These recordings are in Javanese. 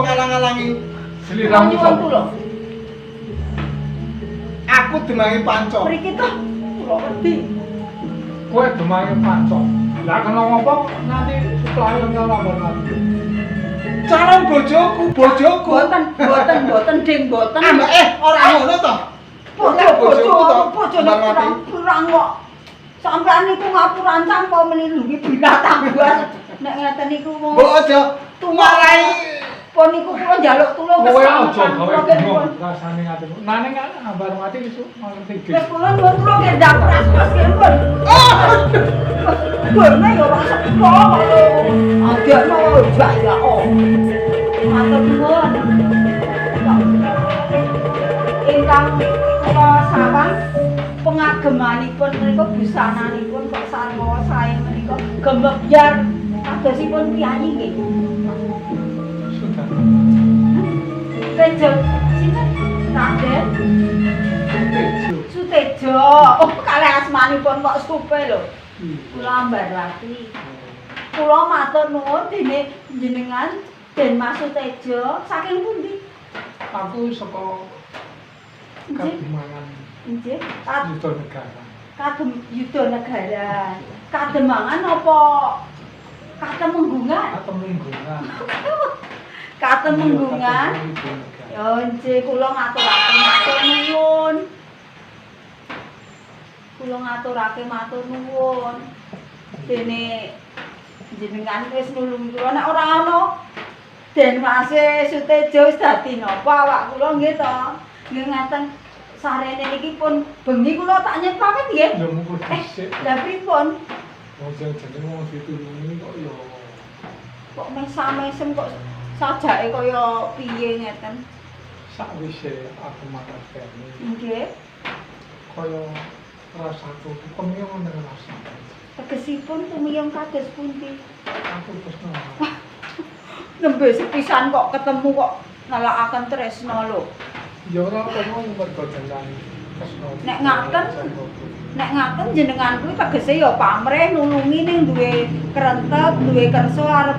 ngalang-alangi? Sliramu Nyuwun sapa? tulung. Aku demange panco. Mriki to kula wedi. Kowe demange panco. Lah kena ngopo nanti suplahe karo Ambarwati? Calon bojoku, bojoku. Boten, boten, boten ding boten. Ah, mbak, ora ngono to. Bojo Bojoku bojo to, bojone Ambarwati. kurang kok. Sampeyan niku ngapurancang kok melindungi binatang buas. Nek ngeten niku wong Mbok aja marai pun niku kula njaluk tulung Kowe aja keselamatan gawe kula nggih pun. bingung rasane atimu. Nane kan Ambarwati wis ngerti dhewe. Wis kula nyuwun tulung nggih ndak pras nggih pun. Bone ya ora sepo kok lho. Adekno jaya oh. Matur nuwun. Ingkang kula sawang pengagemanipun menika busananipun kok sarwa sae menika gemebyar kadosipun piyayi nggih. Sudah. Tejo sinten? Raden Tejo. Sutejo. Oh, kalih asmanipun kok supe lho. Kula Ambarwati. Kula matur nuwun dene jenengan Den Mas Sutejo saking pundi? Aku saka Nggih. Kademangan Nggih. Yuda Negara. Kagem Yuda Negara. Kademangan apa Katemenggungan? Katemenggungan. Katemenggungan. Yuda Negara. Ya nggih kula ngaturake matur nuwun. Kula ngaturake matur nuwun. Dene jenengan wis nulungi kula nek ora ana Den Mase Sutejo wis dadi napa awak kula nggih to. Nggih ngaten sarene niki pun bengi kula tak nyet pamit nggih. Ya mungko dhisik. Lah pripun? Wong sing jenenge wong ditulungi kok ya Kok mesam-mesem kok sajake kaya piye ngeten? Sakwise aku mangerteni Nggih. kaya rasaku tumiyong nang rasane. Tegesipun tumiyong kados pundi? Aku tresno. Nembe sepisan kok ketemu kok ngelakaken tresno lho. Ya ora apa-apa mergo jenengan tresno. Nek ngaten, nek ngaten jenengan kuwi tegese ya pamrih nulungi ning duwe krentek, duwe kersa arep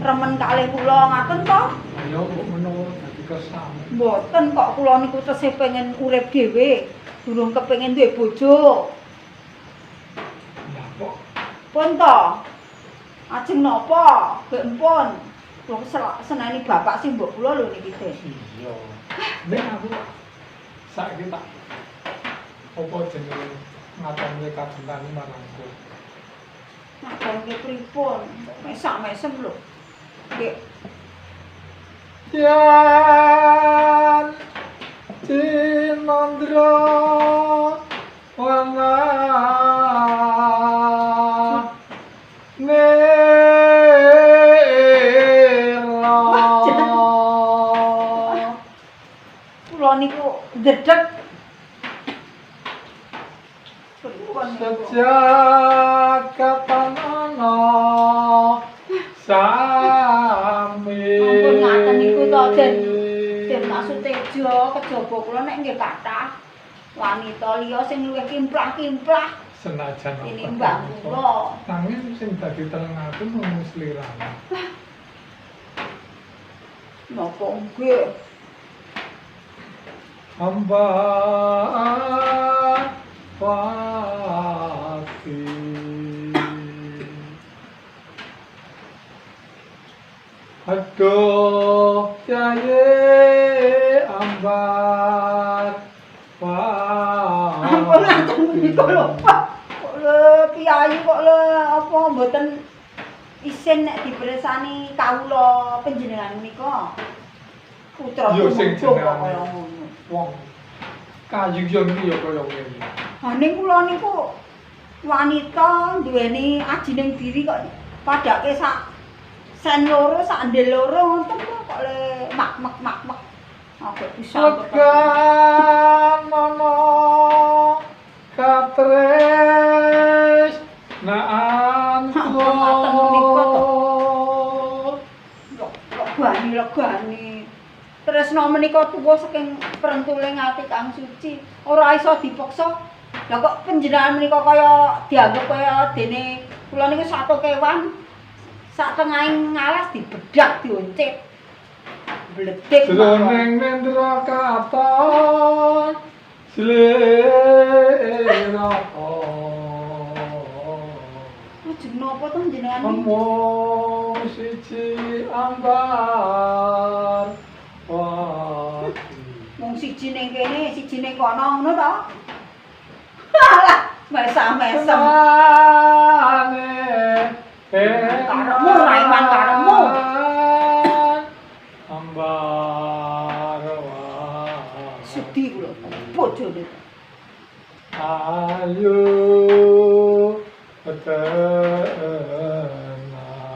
remen kalih kula ngaten to? Ya kok menawa dadi kersane. Mboten kok kula niku tesih pengen urip dhewe, durung kepengin duwe bojo. Lah kok Pun to. Ajeng napa? Gek empun. Kula seneni bapak sing mbok kula lho niki teh. Iya. Nek aku saiki tak apa jenenge ngatonke kajentane marangku. Ngatonke pripun? Mesak-mesem lho. Nggih. Yen cinandra wana nira. Kula niku ndredeg. Sejak kapan ana sami. Ampun ngaten niku to Den. Den Mas Sutejo kejaba kula nek nggih kathah wanita liya sing luwih kimplah-kimplah senajan tinimbang kula. Nanging sing dadi teneng aku mung sliramu. Napa nggih? Hamba pati. Aduh Kyai Ambar Pati. Ampun ngaten menika lho, Pak. Kok lho piyayi kok lho apa mboten isin nek dipersani kawula panjenengan menika. Putra Yo sing tumungkung kok jenengane. kaya ngono. Wong kayu yo iki ya kaya ngene. Ha ning kula niku wanita duweni ajining diri kok padake sak sen loro sak ndel loro ngoten kok kok le mak mek mak mek. Agak bisa Legan ana katres naanku. Ngaten menika to. Legani legani. Tresna menika tuwa saking prentuling ati kang suci, ora iso dipeksa. Lah kok panjenengan menika kaya dianggep kaya dene kula niku satu kewan sak tengahing ngalas dibedak dioncit. Bledek. Jroning nendra katon slira. Ajeng napa to jenengan iki? Mung siji ambar wati. Mung siji ning kene, siji ning kono ngono to? Alah, mesam-mesem. Karepmu, Raiman, karepmu. Ambar wati. Sedih kula bojone. Ayo tenang.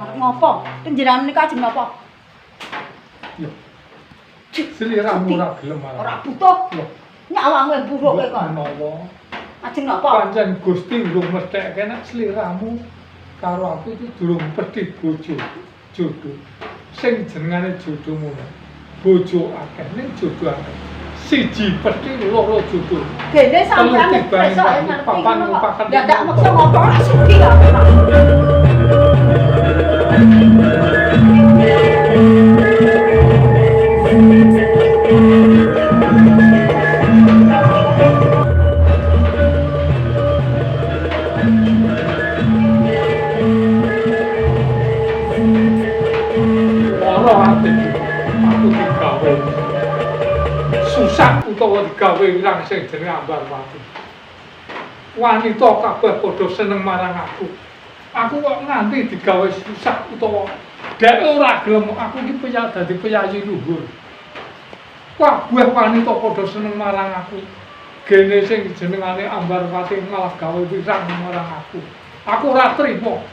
Arep ngopo? Panjenengan menika ajeng napa? Loh, Sliramu ora gelem marang. Ora butuh. Loh, Nyawange buruke kok. menawa Ajeng napa? pancen Gusti urung mestheke nek sliramu karo aku iki durung pedhi bojo jodoh. Sing jenengane jodohmu. Bojo akeh ning jodoh akeh. Siji pedhi loro jodoh. Dene sampean Telu tiban besok ngerti papan ngono kok. papan. Lah tak maksa ngopo ora sudi aku. Lara ati aku digawe susah utawa digawe wirang sing jenenge Ambarwati. Wanita kabeh padha seneng marang aku. Aku kok nganti digawe susah utawa dhek ora gelem aku iki piye dadi piyayi luhur. Kabeh wanita padha seneng marang aku. Gene sing jenengane Ambarwati malah gawe wirang marang aku. Aku ora trimo.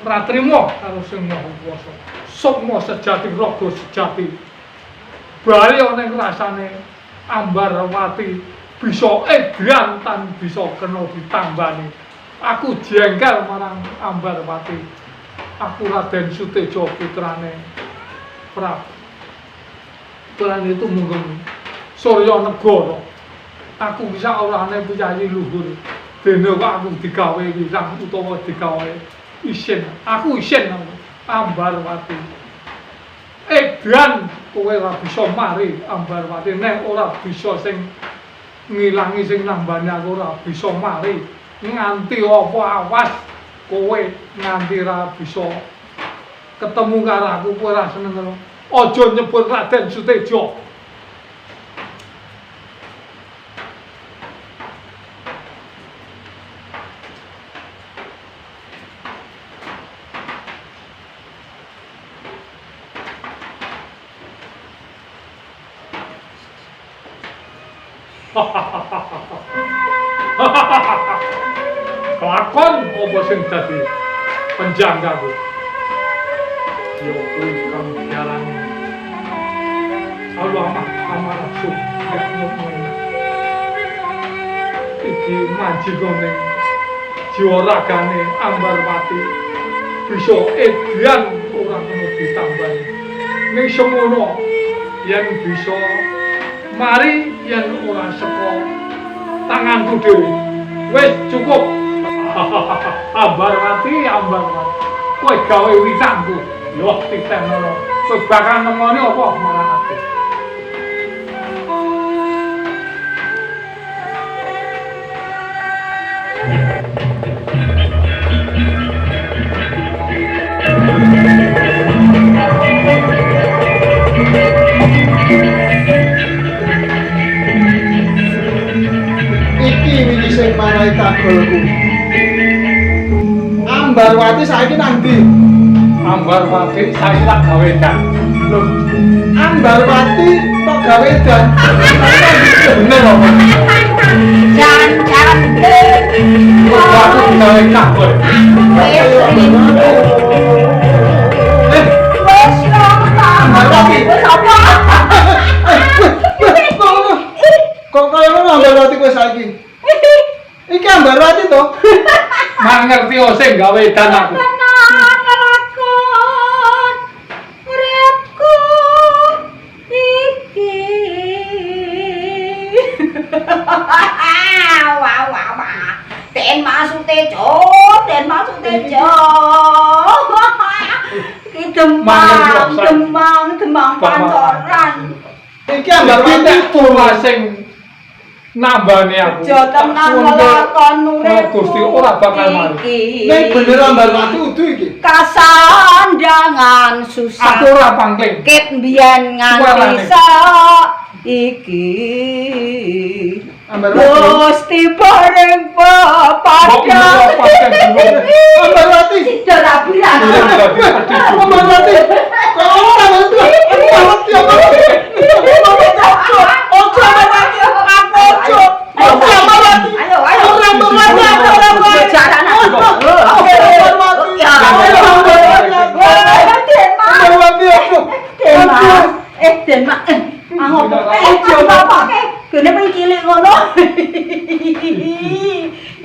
Ora trimo karo sing Maha Kuwasa. Sukma sejati raga sejati. Bali ana ing rasane Ambarwati bisa edan tan bisa kena ditambani. Aku jengkel marang Ambarwati. Aku Raden Sutejo putrane Prabu. Putrane itu munggung Surya Negara. Aku bisa orane piyayi luhur. Dene kok aku digawe wirang utawa digawe isin. Aku isin aku Ambarwati. Edan kowe ora bisa mari Ambarwati nek ora bisa sing ngilangi sing nambani aku ora bisa mari. Nganti apa awas kowe nganti ora bisa ketemu karo aku kowe ora seneng karo. Aja nyebut Raden Sutejo. Kelakon apa sing dadi penjangkaku? Ya kuwi kang diarani Allah amarah sugih mukmin. Iki manjingane jiwa ragane Ambarwati bisa edan ora kena ditambani. Ning semono yen bisa mari yen ora saka tanganku dhewe. Wis cukup. Ambarwati, Ambarwati. Kowe gawe witangku. Yo titenono. Kowe bakal nemoni apa marang aku. Iki wingi sing marai kagolku. Ambarwati saiki nang ndi? Ambarwati saiki tak gawe edan. Lho, Ambarwati kok gawe edan? Bener apa? Jan jan. Aku digawe kagol. Wis rindu. Eh, Wis lho. Ambarwati. Wis apa? Kok kaya ngono Ambarwati kowe saiki? Iki Ambarwati to? Mangerti sing gawe edan aku. Tenan lakon uripku iki. Wah wah wah. Den Mas Sutejo, Den Mas Sutejo. Iki Demang, demang, demang pancoran. Iki Ambarwati ora sing nambani aku. Jo tenan nglakon urip. Gusti ora bakal mari. Nek bener Ambarwati udu iki. Kasandangan susah. Aku ora pangling. Ket mbiyen nganti saiki. Ambarwati. Gusti paring pepadang. Ambarwati. Sida rabi ra. Ambarwati. Kok ora Ambarwati? Ambarwati Ambarwati. Ojo Ambarwati. Aku ojo. Ojo Ambarwati. Ayo ayo. Ora Ambarwati. Ora Ambarwati. Jaran aku. Ambarwati. Ambarwati ojo. Denmak. Denmak. Ngopo? Ojo apa? Gene pengen cilik ngono.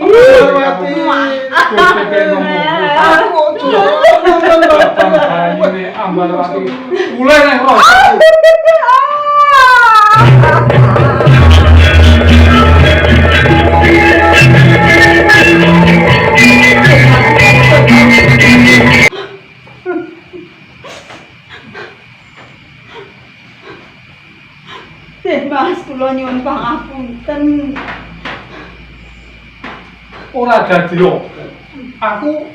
Ambarwati. Aku ojo. Ini Ambarwati. Mulai nang rasa. Mas, kula nyuwun pangapunten. Ora dadi apa. Aku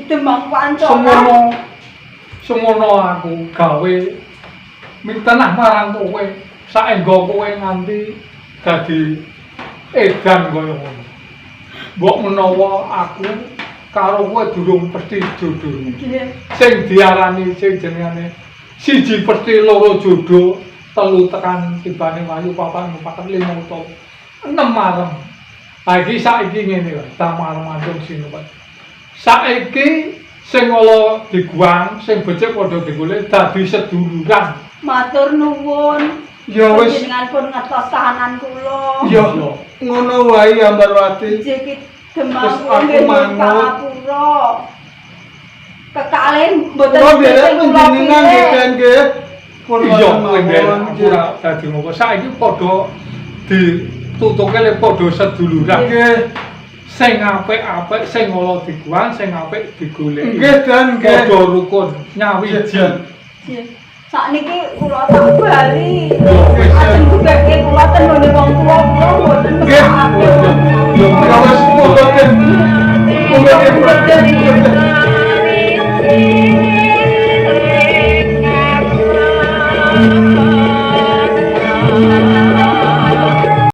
Demang pancoran. Semono aku gawe mitenah marang kowe, saengga kowe nganti dadi edan kaya ngono. Mbok menawa aku karo kowe durung pasti jodhone. Sing diarani sing jenengane siji pasti loro jodoh, telu tekan tibane wayu papat papat lima utawa enem marem. Ha iki saiki ngene wae, tamar mandung sinuwun. Saiki sing ala diguang, sing becik padha digolek dadi seduluran. Matur nuwun. Ya wis jenengan pun ngertos kahanan kula. Ya ngono wae Ambarwati. Iki Demang kula nggih pangapura. Kekalih mboten kula nderek panjenengan nggih Den nggih. Iya kowe nderek aku ora dadi ngopo. Saiki padha ditutuke le padha seduluran. Nggih. Sing apik-apik sing ala diguang, sing apik digoleki. Nggih Den nggih. Padha rukun nyawiji. Nggih. Sakniki kula tak bali. Ajeng gubeke kula ten nggone wong tuwa kula mboten nggih. Ya wis monggo Den. Monggo Den.